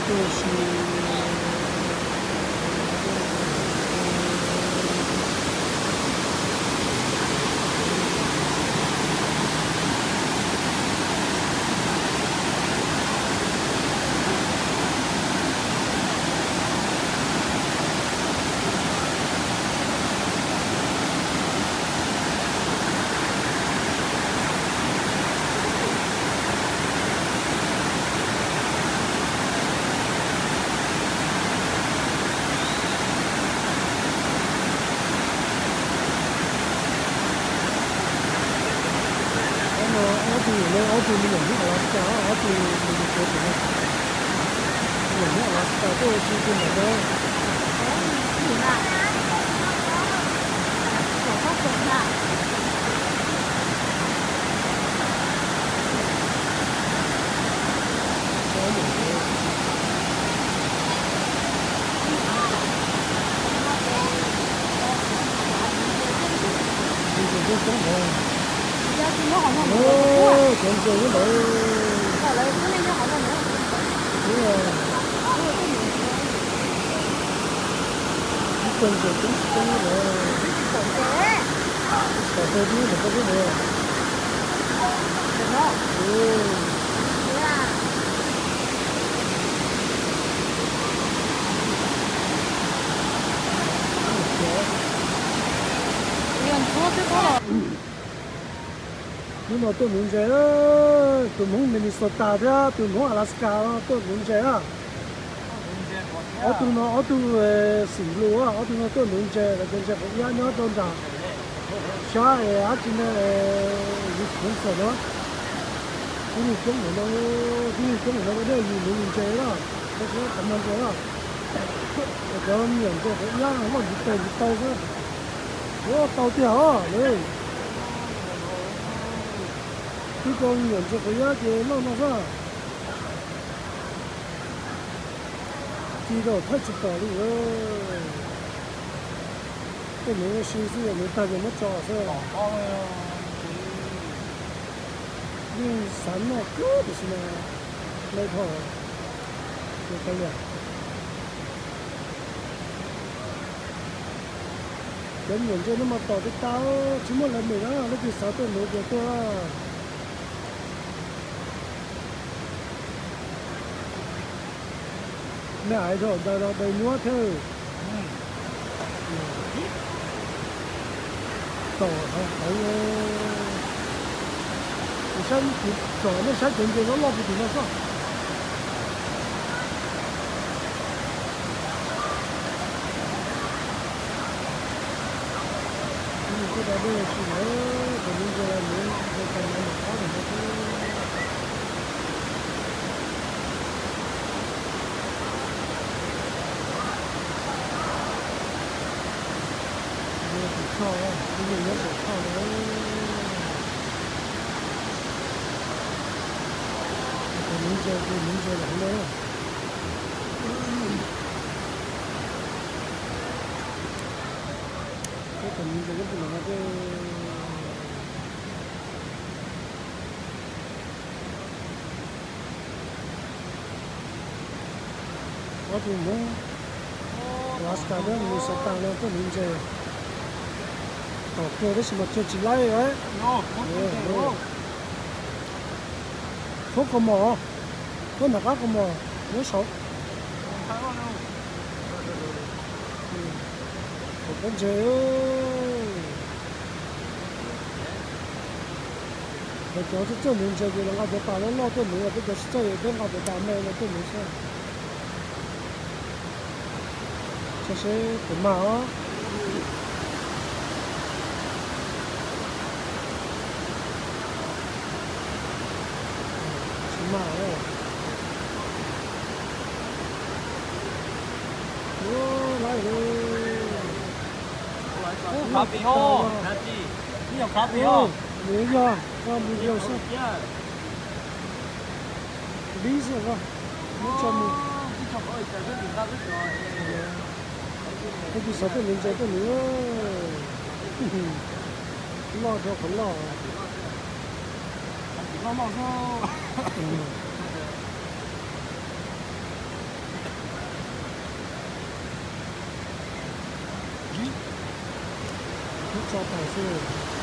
Tab sis Ob no ob tug, ob tug me nyuam Hmoob Alaska, ob tug me nyuam Suav tus no. Me nyuam Hmoob Alaska tuaj ua si rau ntawm no. Cov ntses nyob ntawd. Ib co ntses coob tsis coob lawm. Tom qab dib ntawm koj lub ntawd. Hnub no tuaj nuv ntses, tus Hmoob Minnesota thiab tus Hmoob Alaska no tuaj nuv ntses na. Ob tug no ob tug xeem Nplog, ob tug no tuaj nuv ntses, lawv cov ntses quav iab nyob rau nram sab dab tsi ne, Wisconsin no. Tib neeg coob ntawm no, tib neeg coob ntawm no nej yus nuv yus ntses na, koj saib qhov muag ntses na. Cov me nyuam ntses quav iab loj ntxiv taw ntxiv taw xwb. Ua tau tiag os. Tib co me nyuam ntses quav iab ces loj no xwb. Ci rau thawj tsis pom li. Tej nuv ua si xwb, yog nuv tag ces muab tso xwb. Yeej xav noj kawg tiam sis mas lawv dhau. Cov me nyuam ntses no mas tom tas tas, tsis muaj lawv mem na, leej twg xav tuaj nuv ces tuaj. Nej hais rau ntawd los daws nyuab thiab. Tom heev, tom nej saib cov ntses loj loj puag tim no xwb. Kuj da dej si lawm, cov nuv ntses los nuv ntses tas mas mam qab ntawm no xwb. Tus tshoj, tus nyob saum tshoj no. Tus nuv ntses, tus nuv ntses los hauv no. Tus nuv ntses nyob puag nram no. Ob tug Hmoob Alaska thiab Minnesota no tuaj nuv ntses. Tom kawg tab sis mas cog tsis laib. Fob kos mom, fob nram qab kos mom, nyob saud. Fob ntses. Lawv cov txawj txawj nuv ntses ces lawv nqa cov tas loj loj tuaj nuv, peb cov tsis txawj peb nqa cov tas me no tuaj nuv xwb. Saib seb puas mag os. Tsis mag os. Ua laib lawm. Nws yog, nws yog. Dib xwb, muab tso mus. Leej twg xav tuaj nuv ntses tuaj nuv. Loj dhau qhov loj. Tso tawm xwb.